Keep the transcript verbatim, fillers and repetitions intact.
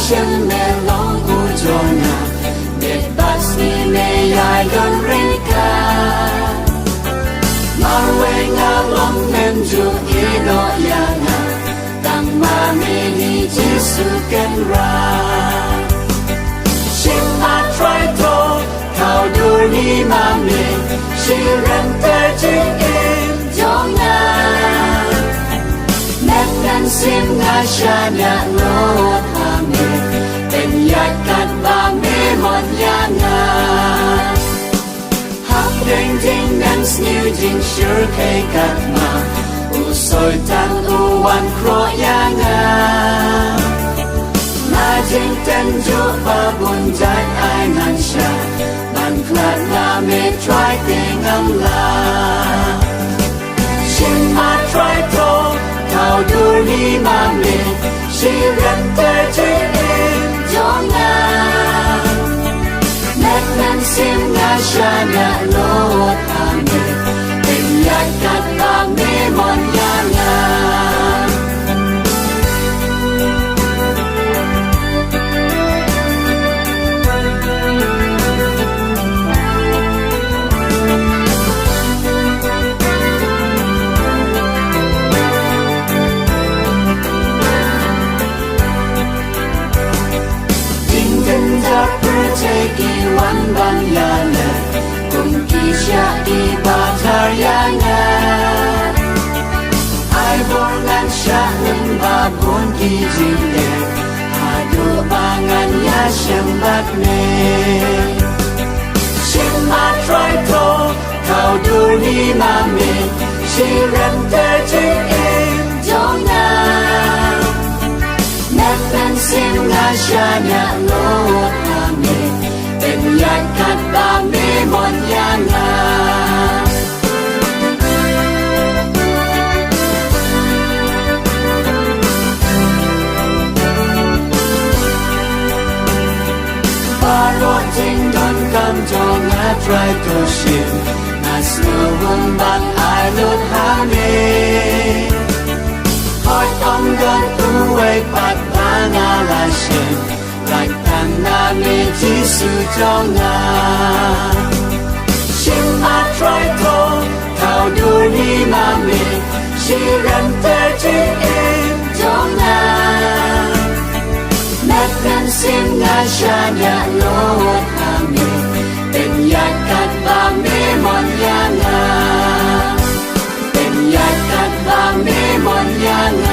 Shem me long u jong nga, bad sngi me ïa don ryngkat. Marwei nga long mem ju ïehnoh ïa nga, tang ma me hi Jisu Kynrad. Shim a trai to, thaw dur hi ma me, shi rem ter jingim jong nga. Met mynsiem nga shaniah lut ha me, pynïaid katba me mon ïa nga. Hapdeng jingnang sniew jingshyrkhei katba u Soitan u wan khroh ïa nga. Na jingtynjuh ba bun jait ai ngan shah, ban khlad na me Trai te ngam lah. Shim a trai to, thaw dur hi ma me, shi rem ter jingim jong nga. Met mynsiem nga shaniah lut ha me, pynïaid katba me mon ïa nga. Jingdon japyrthei ki wan ban ïaleh kum ki shiah kiba tar ïa nga. Ai bor ngan shah lyngba bun ki jingeh, haduh ba ngan ïashem bad me. Shim a trai to, thaw dur hi ma me, shi rem ter jingim jong nga. Met mynsiem nga shaniah lut ha me, pynïaid katba me mon ïa nga. Baroh jingdonkam jong nga Trai to shim, nga sngewbha ban ai lut ha me. Hooid ym don uwei pat ba nga la shem, lait tang na me Jisu jong nga. Shim a trai to, thaw dur hi ma me, shi rem ter jingim jong nga. Met mynsiem nga shaniah lut ha me, pynïaid katba me mon ïa nga. Pynïaid katba me mon ïa nga.